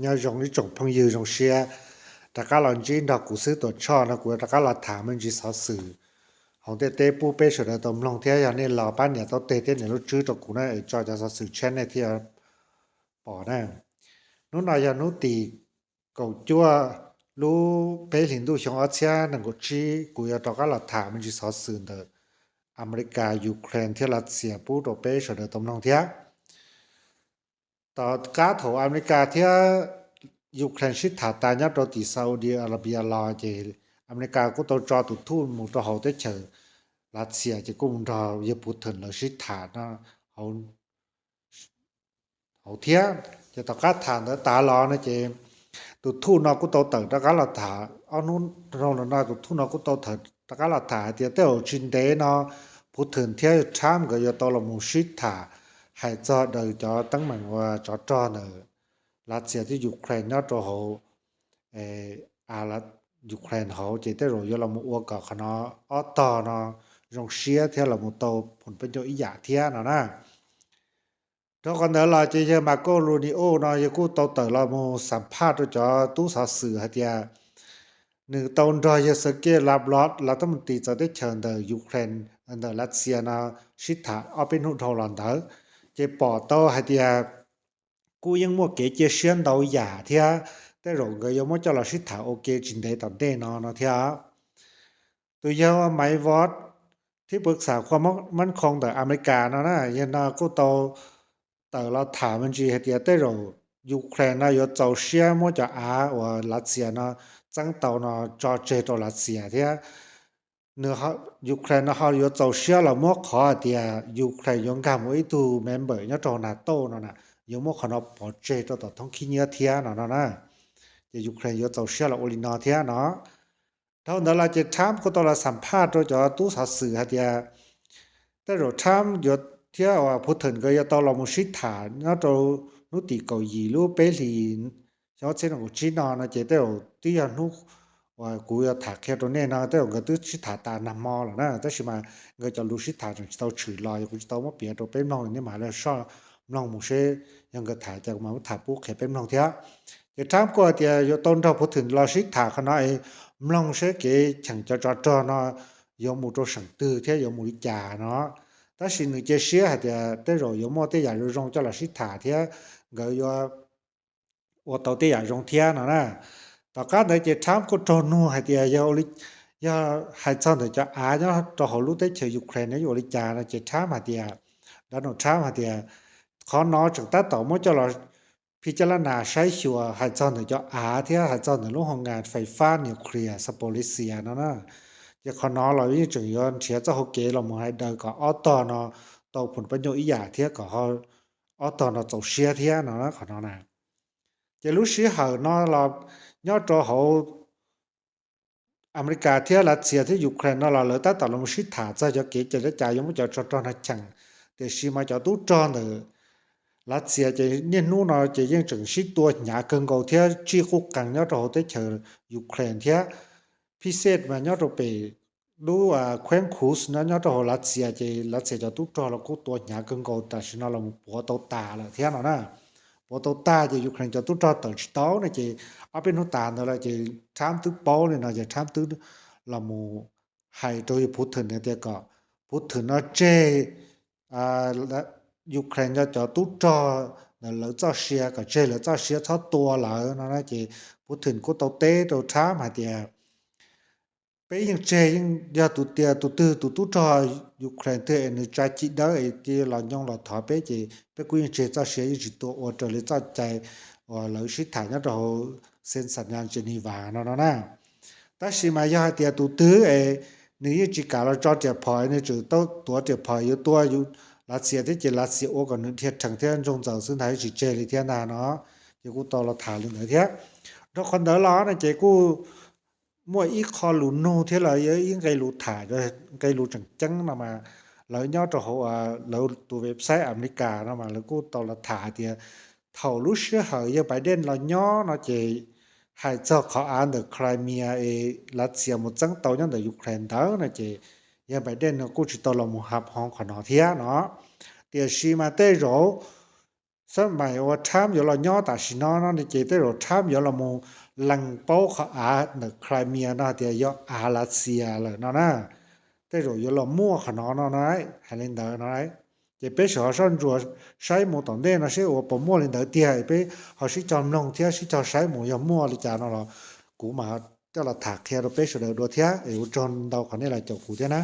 Nyob zoo ib tsoom phooj ywg, zoo siab rov qab los ntsib nrog kuv xwb. Tuam tshoj no kuv rov qab los tham me ntsis xov xwm hauv ntiaj teb pub peb sawv daws tau mloog thiab. Yog nej los pab nias tau teg thiab nias lub tswb rau kuv na, es tso cov xov xwm tshiab nej thiaj pom na. Hnub no yog hnub tim kaum cuaj lub peb hlis ntuj xyoo ob txhiab nees nkaum tsib, kuv yuav rov qab los tham me ntsis xov xwm ntawm Amelikas, Ukraine thiab Lav Xias pub rau peb sawv daws tau mloog thiab. Tom qab thaum Amelikas thiab Ukraine sib tham tas nyob rau tim Saudi Arabia los ces Amelikas kuj tau tso tus thuj mus rau hauv teb chaws Lav Xias ces kuj mus nrog yawg Putin lawv sib tham hauv thiab. Ces tom qab tham ntawd tas los no ces tus thuj no kuj tau tawm rov qab los tham, ob hnub dhau los no tus thuj no kuj tau tawm rov qab los tham hais tias tej zaum tsis ntev no Putin thiab Trump nkawd yuav tau los mus sib tham hais txog daws cov teeb meem uas tsov rog ntawm Lav Xias thiab Ukraine nyob rau hauv Ukraine hauv ces tej zaum yuav los mus ua kom qhov no ob tog no zoo siab thiab los mus tau phum peb ncaug ib yam thiab no na. Dhau qhov ntawd los ces yawg Marco Rubio no yawg kuj tau tawm los mus xam phaj rau cov tub xov xwm hais tias nws tau nrog yawg Sergei Lavrov los tub mus tis txawv teb chaws ntawm Ukraine, ntawm Lav Xias no sib tham ob peb hnub dhau los ntawd, ces pom tau hais tias kuj yeej muaj kev cia siab ntau yam thiab tej zaum nkawd yuav muab coj los sib tham ua ke tsis ntev tom ntej no no thiab. Tus yawg Mike Waltz, thib pwv xam khua mab khoom ntawm Amelikas no na, yawg no kuj tau tawm los tham me ntsis hais tias tej zaum Ukraine no yuav txaus siab muab cov av uas Lav Xias no txeeb tau no tso tseg rau Lav Xias thiab. Ukraine no ho yuav txaus siab los muab qhov hais tias Ukraine yuav nkag mus ib tug member nyob rau NATO no na, yuav muab qhov no pov tseg rau tom thoob khib nyiab thiab no no na. Ces Ukraine yuav txaus siab los ua li no thiab no. Dhau ntawd los ces Trump kuj tau los xam phaj rau cov tub xov xwm hais tias tej zaum Trump yuav thiab uas Putin nkawd yuav tau los mus sib tham nyob rau hnub tim kaum yim lub peb hlis xyoo ob txhiab nees nkaum tsib no no ces tej zaum twb yog hnub uas kuv yuav tham qhia rau nej no, tej zaum nkawd twb sib tham tas nag hmo lawm na, tab sis mas nkawd cov lus sib tham tseem tsis tau tshwm los, kuv tsis tau muab piav rau peb mloog, nej mam li soj mloog mus seb yog nkawd tham cas kuv mam muab tham pub qhia peb mloog thiab. Ces Trump kuj hais tias yuav tau nrog Putin los sib tham qhov no es mloog seb kev cheem cov tsov rog no yuav mus rau seem twg thiab yuav mus li cas no. Tab sis nws cia siab hais tias tej zaum yuav muaj tej yam zoo zoo coj los sib tham thiab nkawd yuav ua tau tej yam zoo thiab no na. Tom qab ntawd ces Trump kuj raug nug hais tias yog hais txog ntawm cov av nyob rau hauv lub teb chaws Ukraine no yuav ua li cas no ces Trump hais tias, Donald Trump hais tias qhov no tseem tab tom muab coj los phi caj lab nas saib xyuas hais txog ntawm cov av thiab hais txog ntawm lub hoo ngas fais fab nuclear Zaporizhzhia no na. Ces qhov no los yeej tseem yuav nrhiav txoj hau kev los mus hais daws kom ob tog no tau phum pab nyuj ib yam thiab kom ob tog no txaus siab thiab no qhov no na. Ces lub sij hawm no los nyob rau hauv Amelikas thiab Lav Xias thiab Ukraine no los lawv tab tom los sib tham txog cov kev cai dab cas yuav muab cov tsov rog no cheem. Tiam sis mas cov tub rog ntawm Lav Xias ces niaj hnub no ces yeej tseem sib tua hnyav kawg nkaus thiab tsij quj qees nyob rau hauv teb chaws Ukraine thiab. Phij Xej mas nyob rau pem lub Khueeb Khuv no nyob rau hauv Lav Xias ces Lav Xias cov tub rog los kuj tua hnyav kawg nkaus, tam sim no los puav tau tas lawm thiab no na. Puav tau tag ces Ukraine cov tub rog tawm tsis tau no ces ob peb hnub tas ntawd lawm ces Trump twb paub li no ces Trump twb los mus hais rau Putin tias kom Putin no tseg Ukraine cov tub rog ntawm lawv txoj sia, kom tseg lawv txoj sia txhob tua lawv no na. Ces Putin kuj tau teb rau Trump hais tias peb yeej tseg, yeej yog tus tias tus twg tus tub rog Ukraine twg es nws tsa ci dawb es cia los nyoo los thov peb ces peb kuj yeej tseg txoj sia yeej tsis tua ua raws li txoj cai uas lawv sib tham nyob rau hauv xeev xas nyas Geneva no no na. Tab sis mas yog hais tias tus twg es nws yeej tsis kam los tso riam phom, nws tseem tuav riam phom yuav tua Lav Xias thiab ces Lav Xias ua kom nws dhia rhees thiab ntsoog ntxaws xwb ntag, tsis tseg li thiab ntag no. Ces kuj tau los tham li ntawd thiab. Rau qhov ntawd los no ces kuj muaj ib qho lus nug thiab los yog ib nqe lus tham, nqe lus tseem ceeb no mas lawv nyob rau hauv lawv tus website Amelikas no mas lawv kuj tau los tham hais tias thaum lub sij hawm yawg Biden los nyob no ces hais txog qhov av ntawm Crimea es Lav Xias mus txeeb tau nyob ntawm Ukraine ntawd no ces yawg Biden no kuj tsis tau los mus hab hoo qhov no thiab no. Tiam sis mas tej zaum xab mais uas Trump yuav los nyob tam sim no no ces tej zaum Trump yuav los mus lees paub qhov av ntawm Crimea no hais tias yog av Lav Xias lawm no na. Tej zaum yuav los muaj qhov no no na, hais li ntawd no. Ces peb sawv ho soj ntsuam saib mus tom ntej no seb ua puas muaj li ntawd tiag, peb ho sib cog mloog thiab sib cog saib mus yog muaj li cas no los kuv mam coj los tham qhia rau peb sawv daws dua thiab. Es ua tsaug ntau qhov nej los caum kuv thiab na.